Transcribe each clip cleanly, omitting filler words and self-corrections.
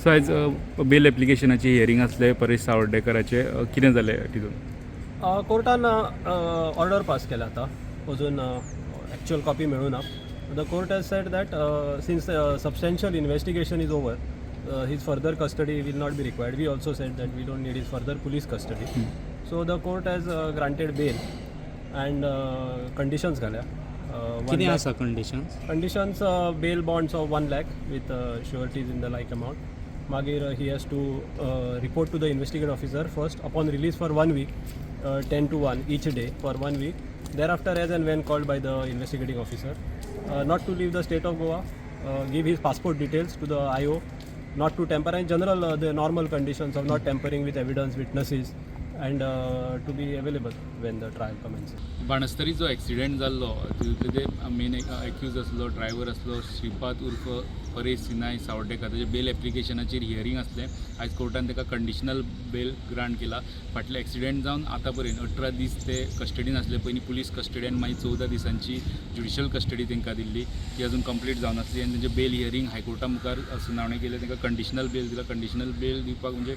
So आयज बेल एप्लिकेशनाची hearing आसलें परेश सावर्डेकराचें. कितें जालें तितून? कोर्टान ऑर्डर पास केला आतां. अजून एक्च्युअल कॉपी मेळूं ना. The court has said that since substantial investigation is over, his further custody will not be required. We also said that we don't need his further police custody. So the court has granted bail and conditions घाल्या. कितें आसा conditions? Conditions, bail bonds of 1 lakh with sureties in the like amount. मागीर he has to report to the investigate officer first upon release for one week, 10 to 1 each day for one week. Thereafter, as and when called by the investigating officer, not to leave the state of Goa, give his passport details to the IO, not to tamper, and general the normal conditions of not tampering with evidence, witnesses, and to be available when the trial commences. Banastari जो accident जाल्लो तितूंतले ते main accused आसलो, driver आसलो, श्रीपाद उर्फ परेश सिनाय सावर्डेकर, ताजे बेल एप्लिकेशनाचेर hearing आसलें. आयज कोर्टान ताका कंडिशनल बेल ग्रांट केला. फाटले एक्सिडेंट जावन आतां पर्यंत 18 दीस ते कस्टडीन आसले. पयलीं पुलीस कस्टडी आनी मागीर 14 दिसांची ज्युडिशियल कस्टडी तांकां दिल्ली. ती अजून कंप्लीट जावनासली आनी तेंचे बेल हियरींग हायकोर्टा मुखार सुनावणी केली. तांकां कंडिशनल बेल दिला. कंडिशनल बेल दिवपाक म्हणजे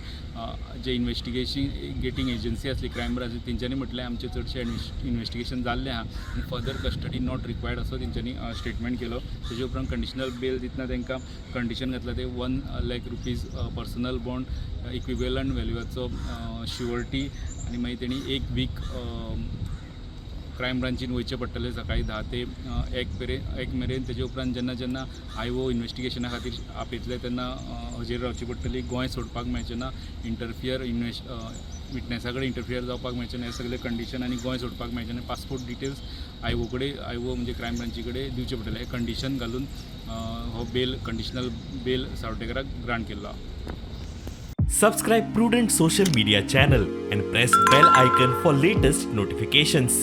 जे इन्वेस्टिगेशन गेटींग एजन्सी आसली, क्रायम ब्रांच, तेंच्यांनी म्हटलें आमचें चडशें इन्वेस्टिगेशन जाल्लें आहा आनी फर्दर कस्टडी not required असो तेंच्यांनी स्टेटमेंट केलो. तेजे उपरांत कंडिशनल बेल दितना तांकां कंडिशन घातलां ते 1 lakh rupees personal bond equivalent व्हॅल्यूआचो surety आनी मागीर तेणी एक वीक क्रायम ब्रांचीन वयचें पडटलें सकाळीं 10 ते 1 मेरेन, 1 मेरेन. तेजे उपरांत जेन्ना जेन्ना आयओ इन्वेस्टिगेशना खातीर आपयतले तेन्ना हजेर रावची पडटली. गोंय सोडपाक मेळचें ना, इंटरफियर इन्वेस्ट विटनेसा कडेन इंटरफियर जावपाक मेळचें ना, हे सगळे कंडिशन आनी गोंय सोडपाक मेळचें ना. पासपोर्ट डिटेल्स आयओ कडेन, आयओ म्हणजे क्रायम ब्रांची कडेन दिवचे पडटले. हे कंडिशन घालून हो बेल, कंडिशनल बेल सावड्डेकराक ग्रांट केल्लो आहा. Subscribe Prudent Social Media channel and press bell icon for latest notifications.